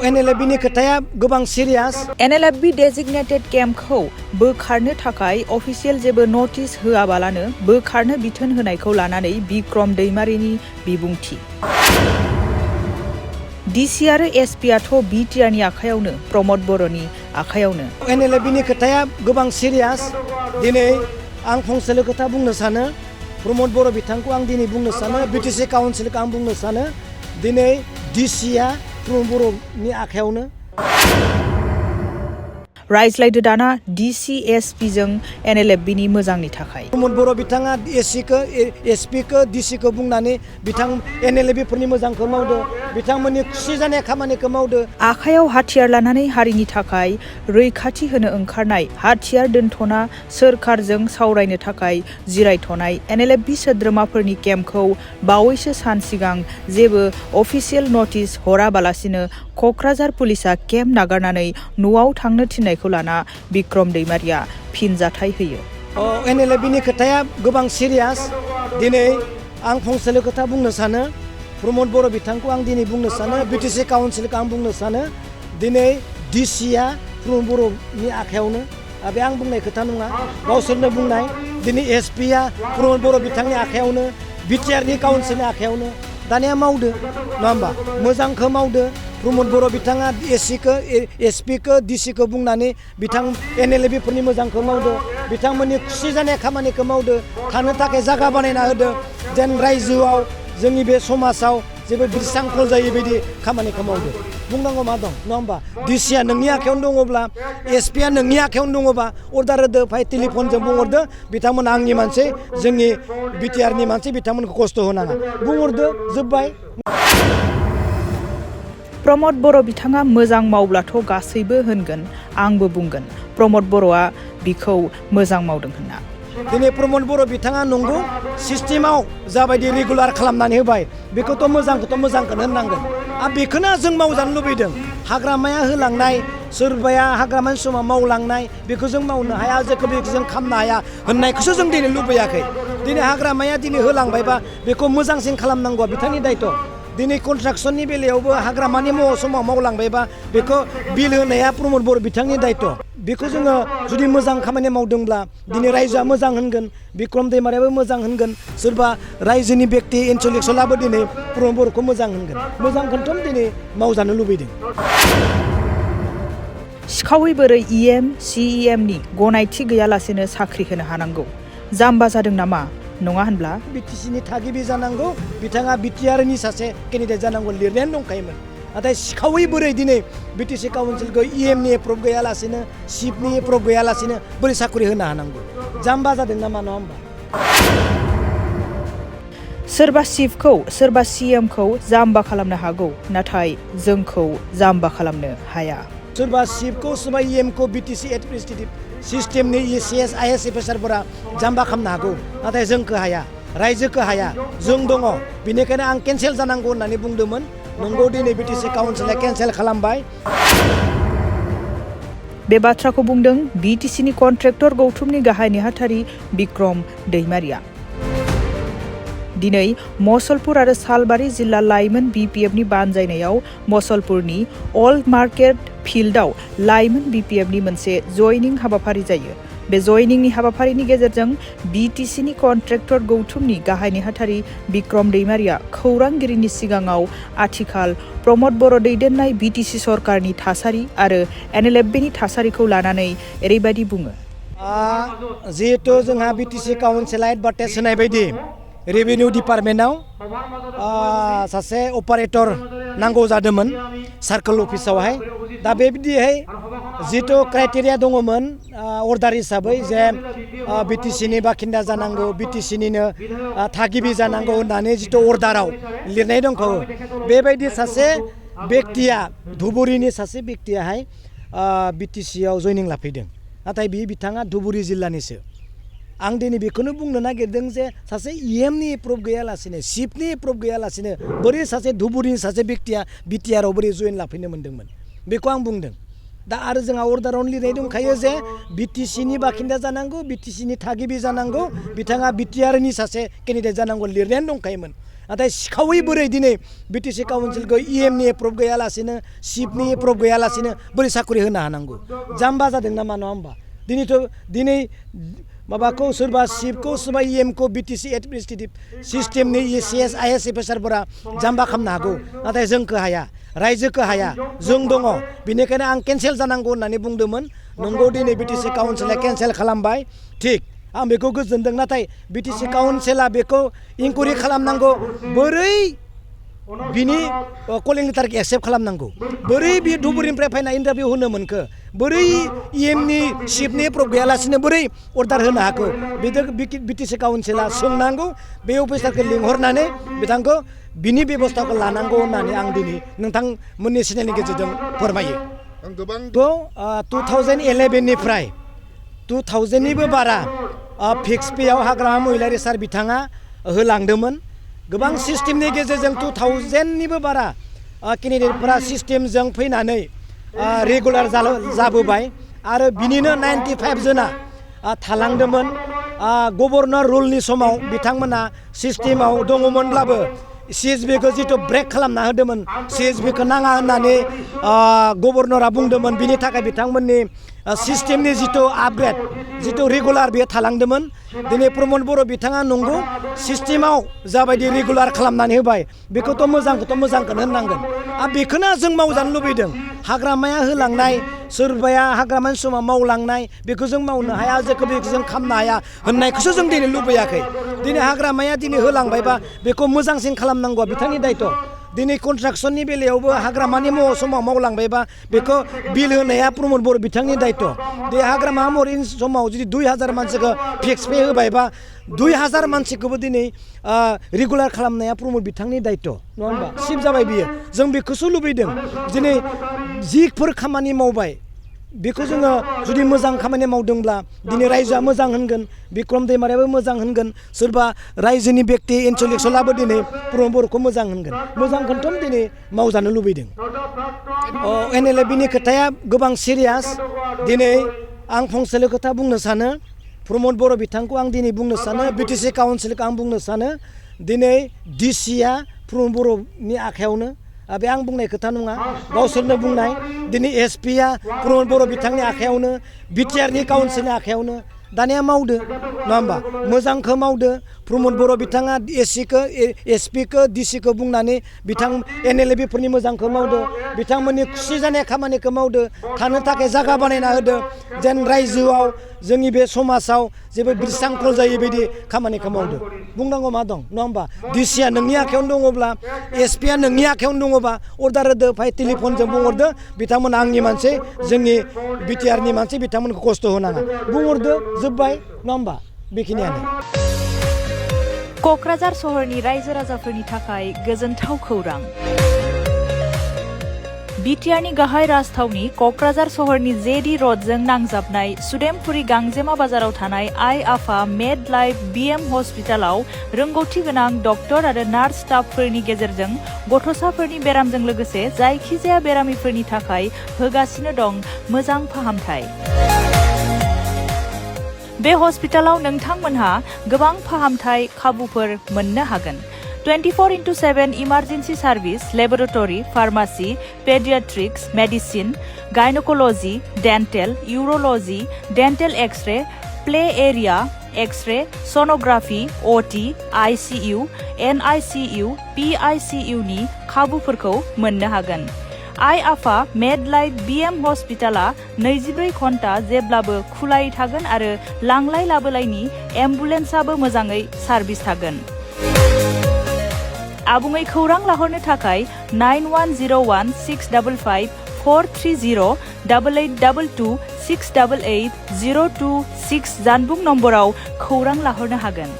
NLFB खोथाया गोबां serious. NLFB designated campखौ बोखारनो थाखाय अफिसियेल जेबो नटिस होआबालानो बोखारनो बिथोन होनायखौ लानानै बिक्रम दैमारिनि बिबुंथि। DC आरो SP आथ' BTRनि आखायावनो, प्रमद बर'नि आखायावनो। NLFB खोथाया गोबां सिरियास। दिनै आं फंसेल' खोथा बुंनो सानो, प्रमद बर' बिथांखौ आं दिनै बुंनो सानो, BTC काउन्सिलखौ आं बुंनो सानो, दिनै DCआ प्रमद बर'नि आखायावनो। रायज्लायदो दाना DC SP जों NLFBनि मोजांनि थाखाय। प्रमद बर' बिथाङा SP खौ DCखौ बुंनानै बिथां NLFBफोरनि मोजांखौ मावदो, बिथांमोननि खुसि जानाय खामानिखौ मावदो। आखायाव हाथियार लानानै हारिनि थाखाय रैखाथि होनो ओंखारनाय, हाथियार दोनथ'ना सोरखारजों सावरायनो थाखाय जिरायथ'नाय NLFB सोद्रोमाफोरनि केम्पखौ बावैसो सान सिगां जेबो अफिसियेल नटिस हराबालासिनो क'क्राझार पुलिसआ केम्प नागारनानै न'आव थांनो थिननायखौ लाना बिक्रम दैमारिया फिनजाथाय होयो। NLFB खोथाया गोबां सिरियास। दिनै आं फंसेल' खोथा बुंनो सानो, प्रमद बर' बिथांखौ आं दिनै बुंनो सानो, BTC काउन्सिलखौ आं बुंनो सानो, दिनै DCआ प्रमद बर'नि आखायावनो। बे आं बुंनाय खोथा नङा, गावसोरनो बुंनाय। दिनै SPआ प्रमद बर' बिथांनि आखायावनो, BTRनि काउन्सिलनि आखायावनो। दानिया मावदो, नङा होमबा? मोजांखौ मावदो। प्रमद बर' बिथाङा SPखौ DCखौ बुंनानै बिथां NLFBफोरनि मोजांखौ मावदो, बिथांमोननि खुसि जानाय खामानिखौ मावदो, थानो थाखाय जागा बानायना होदो, जेन रायजोआव जोंनि बे समाजाव जेबो बिरसांखल जायै बायदि खामानिखौ मावदो। बुंनांगौ मा दं, नङा होमबा? DCआ नोंनि आखायावनो दङब्ला, SPआ नोंनि आखायावनो दङबा अर्डार होदो, फाय टेलिफनजों बुंहरदो, बिथांमोना आंनि मानसि, जोंनि BTRनि मानसि, बिथांमोनखौ खस्थ' होनाङा। बुंहरदो, जोब्बाय। प्रमद बर' बिथाङा मोजां मावब्लाथ' गासैबो होनगोन, आंबो बुंगोन प्रमद बर'आ बिखौ मोजां मावदों होनना। दिनै प्रमद बर' बिथाङा नंगौ सिस्टेमाव जाबायदि रेगुलार खालामनानै होबाय, बेखौथ' मोजांखौनो होननांगोन। आरो बेखौनो जों मावजानो लुबैदों। हाग्रामाया होलांनाय, सोरबाया हाग्रामानि समाव मावलांनाय, बेखौ जों मावनो हाया, जेखौ जों खालामनो हाया होननायखौसो जों दिनै लुबैयाखै। दिनै हाग्रामाया दिनै होलांबायबा बेखौ मोजांसिन खालामनांगौआ बिथांनि दायथ'। दिनै कन्स्ट्राक्सननि बेलायावबो हाग्रामानि समाव मावलांबायबा बेखौ बिल होनाया प्रमद बर' बिथांनि दायथ'। बेखौ जोङो जुदि मोजां खामानि मावदोंब्ला दिनै रायजोआ मोजां होनगोन, बिक्रम दैमारियाबो मोजां होनगोन, सोरबा रायजोनि बेक्ति इन्टेलेक्सुवेलाबो दिनै प्रमद बर'खौ मोजां होनगोन। मोजांखौनोथ' दिनै मावजानो लुबैदों। सिखावै बोरै EM, CEMनि गनायथि गैयालासेनो साख्रि होनो हानांगौ? जाम्बा जादों नामा, नङा होनब्ला? BTCनि थागिबि जानांगौ, बिथाङा BTRनि सासे केन्डिडेट जानांगौ लिरनायानो दंखायोमोन। नाथाय सिखावै बोरै दिनै BTC काउन्सिलखौ EMनि एप्रुभ गैयालासेनो, सिफनि एप्रुभ गैयालासेनो बोरै साख्रि होनो हानांगौ? जाम्बा जादों नामा, नङा होमबा? सोरबा सिफखौ, सोरबा CMखौ जाम्बा खालामनो हागौ, नाथाय जोंखौ जाम्बा खालामनो हाया। सोरबा सिफखौ, सोरबा EMखौ BTC एडमिनिस्ट्रेटिभ सिस्टेमनि CS, IS अफिसारफोरा जाम्बा खालामनो हागौ, नाथाय जोंखौ हाया, रायजोखौ हाया। जों दङ, बेनिखायनो आं केन्सेल जानांगौ होननानै बुंदोंमोन। नंगौ, दिनै BTC काउन्सिला केन्सेल खालामबाय। बे बाथ्राखौ बुंदों BTCनि कन्ट्रेक्टर गौथुमनि गाहाय नेहाथारि बिक्रम दैमारिया। दिनै मसलपुर आरो सालबारि जिल्ला लाइमोन BPFनि बानजायनायाव मसलपुरनि अल्ड मार्केट फिल्डआव लाइमोन BPFनि मोनसे जयनिं हाबाफारि जायो। बे जयनिंनि हाबाफारिनि गेजेरजों BTCनि कन्ट्रेक्टर गौथुमनि गाहाय नेहाथारि बिक्रम दैमारिया खौरांगिरिनि सिगाङाव आथिखाल प्रमद बर' दैदेननाय BTC सरकारनि थासारि आरो NLFBनि थासारिखौ लानानै एरैबायदि बुङो। जिहेतु जोंहा BTC काउन्सिला एडभार्टाइज होनाय बायदि रेभिनिउ डिपार्टमेन्टआव सासे अपारेटर नांगौ जादोंमोन सार्कोल अफिसावहाय। दा बेबायदिहाय जिथु क्राइटेरिया दङमोन अर्डार हिसाबै जे BTCनि बाखिन्दा जानांगौ, BTCनिनो थागिबि जानांगौ होननानै जिथु अर्डाराव लिरनाय दंखौ, बेबायदि सासे बेक्तिया, धुबुरीनि सासे बेक्तियाहाय BTCआव जयनिं लाफैदों। नाथाय बिथाङा धुबुरी जिल्लानिसो। आं दिनै बेखौनो बुंनो नागिरदों जे सासे EMनि एप्रुभ गैयालासेनो, सिफनि एप्रुभ गैयालासेनो बोरै सासे धुबुरीनि सासे बेक्तिया BTRआव बोरै जयेन लाफैनो मोन्दोंमोन, बेखौ आं बुंदों। दा आरो जोंहा अर्डारावनो लिरनाय दंखायो जे BTCनि बाखिन्दा जानांगौ, BTCनि थागिबि जानांगौ, बिथाङा BTRनि सासे केन्डिडेट जानांगौ लिरनायानो दंखायोमोन। नाथाय सिखावै बोरै दिनै बिटिसि काउन्सिलखौ इएमनि एप्रुभ गैयालासिनो सिपनि एप्रुभ गैयालासिनो बोरै साखरि होनो हानांगौ जाम्बा जादों नामा नङा होमबा दिनै माबाखौ सोरबा सिपखौ सोरबा इएमखौ बिटिसि एडमिनिस्ट्रेटिभ सिस्टेमनि इसिएस आइएस अफिसारफोरा जाम्बा खालामनो हागौ नाथाय जोंखौ हाया रायजोखौ हाया जों दङ बेनिखायनो आं केन्सेल जानांगौ होननानै बुंदोंमोन नंगौ दिनै बिटिसि काउन्सिला केन्सेल खालामबाय थिग आं बेखौ गोजोनदों नाथाय बिटिसि काउन्सिला बेखौ इनकुवारि खालामनांगौ बोरै बिनि कलिं लेटारखौ एक्सेप्ट खालामनांगौ बोरै बे धुबुरीनिफ्राय फैना इन्टारभिउ होनो मोनखो बोरै इएमनि सिपनि एप्रुभ गैयालासिनो बोरै अर्डार होनो हाखो बेखौ बिटिसि काउन्सिला सोंनांगौ बे अफिसारखौ लिंहरनानै बिथांखौ बिनि बेबस्थाखौ लानांगौ होननानै आं दिनै नोंथांमोननि चेनेलनि गेजेरजों फोरमायो 2011निफ्राय 2000निबो बारा फिक्स पेआव हाग्रामा महिलारि सार बिथाङा होलांदोंमोन गोबां सिस्टेमनि गेजेरजों 2000निबो बारा केन्डिडेटफोरा सिस्टेमजों फैनानै रेगुलार जाबोबाय आरो बिनिनो 95 जना थालांदोंमोन गभर्नर रुलनि समाव बिथांमोना सिस्टेमाव दङमोनब्लाबो सिएसबिखौ जिथु ब्रेक खालामना होदोंमोन सिएसबिखौ नाङा होननानै गभर्नरा बुंदोंमोन बिनि थाखाय बिथांमोननि सिस्टेमनि जिथु आपग्रेड जिथु रेगुलार बेयो थालांदोंमोन दिनै प्रमद बर' बिथाङा नंगौ सिस्टेमाव जाबायदि रेगुलार खालामनानै होबाय बेखौथ' मोजांखौनो होननांगोन आरो बेखौनो जों मावजानो लुबैदों हाग्रामाया होलांनाय सोरबाया हाग्रामानि समाव मावलांनाय बेखौ जों मावनो हाया बेखौ जों खालामनो हाया होननायखौसो जों दिनै लुबैयाखै दिनै हाग्रामाया दिनै होलांबायबा बेखौ मोजांसिन खालामनांगौआ बिथांनि दायथ' दिनै कन्स्ट्राक्सननि बेलायावबो हाग्रामानि समाव मावलांबायबा बेखौ बिल होनाया प्रमद बर' बिथांनि दायथ' बे हाग्रामा महरनि समाव जुदि 2000 मानसिखौ फिक्स पे होबायबा 2000 मानसिखौबो दिनै रेगुलार खालामनाया प्रमद बिथांनि दायथ' नङा होमबा सिप जाबाय बियो जों बेखौसो लुबैदों दिनै जिफोर खामानि मावबाय बेखौ जोङो जुदि मोजां खामानि मावदोंब्ला दिनै रायजोआ मोजां होनगोन बिक्रम दैमारियाबो मोजां होनगोन सोरबा रायजोनि बेक्ति एनसलिक सलाबो दिनै प्रमद बर'खौ मोजां होनगोन मोजांखौनोथ' दिनै मावजानो लुबैदों एनएलएबिनि खोथाया गोबां सिरियास दिनै आं फंसेल' खोथा बुंनो सानो प्रमद बर' बिथांखौ आं दिनै बुंनो सानो बिटिसि काउन्सिलखौ आं बुंनो सानो दिनै डिसिआ प्रमद बर'नि आखायावनो बे आं बुंनाय खोथा नङा गावसोरनो बुंनाय दिनै एसपिआ प्रमद बर' बिथांनि आखायावनो बिटिआरनि काउन्सिलनि आखायावनो दानिया मावदो नङा होमबा मोजांखौ मावदो प्रमद बर' बिथाङा एसपिखौ डिसिखौ बुंनानै बिथां एनएलएबिफोरनि मोजांखौ मावदो बिथांमोननि खुसि जानाय खामानिखौ मावदो थानो थाखाय जायगा बानायना होदो जेन रायजोआव जोंनि बे समाजाव जेबो बिरसांख्ल जायै बायदि खामानिखौ मावदो बुंनांगौ मा दं नङा होमबा डिसिआ नोंनि आखायावनो दङब्ला एसपिआ नोंनि आखायावनो दङबा अर्डार होदो फाय टेलिफनजों बुंहरदो बिथांमोना आंनि मानसि जोंनि बिटिआरनि मानसि बिथांमोनखौ खस्थ' होनाङा बुंहरदो जोब्बाय नङा होमबा बेखिनियानो क'क्राझार सहरनि रायजो राजाफोरनि थाखाय गोजोनथाव खौरां बिटिआरनि गाहाय राजथावनि क'क्राझार सहरनि जेडि रडजों नांजाबनाय सुदेमपुरी गांजेमा बाजाराव थानाय आइ आफा मेड लाइफ बिएम हस्पिटालाव रोंगौथि गोनां डक्टर आरो नार्स स्टाफफोरनि गेजेरजों गथ'साफोरनि बेरामजों लोगोसे जायखिजाया बेरामिफोरनि थाखाय होगासिनो दं मोजां फाहामथाय बे हस्पिटालाव नोंथांमोनहा गोबां फाहामथाय खाबुफोर मोननो हागोन 24/7 emergency service laboratory pharmacy paediatrics medicine gynaecology dental urology dental x ray play area x ray sonography OT ICU NICU PICU नि खाबुफोरखौ मोननो हागोन आइ आफा मेड लाइफ बिएम हस्पिटाला 24 घन्टा जेब्लाबो खुलायै थागोन आरो लांलाय लाबोलायनि एम्बुलेन्सआबो मोजाङै सार्भिस थागोन आबुङै खौरां लाहरनो थाखाय 9101655430 8822688026 जानबुं नम्बराव खौरां लाहरनो हागोन।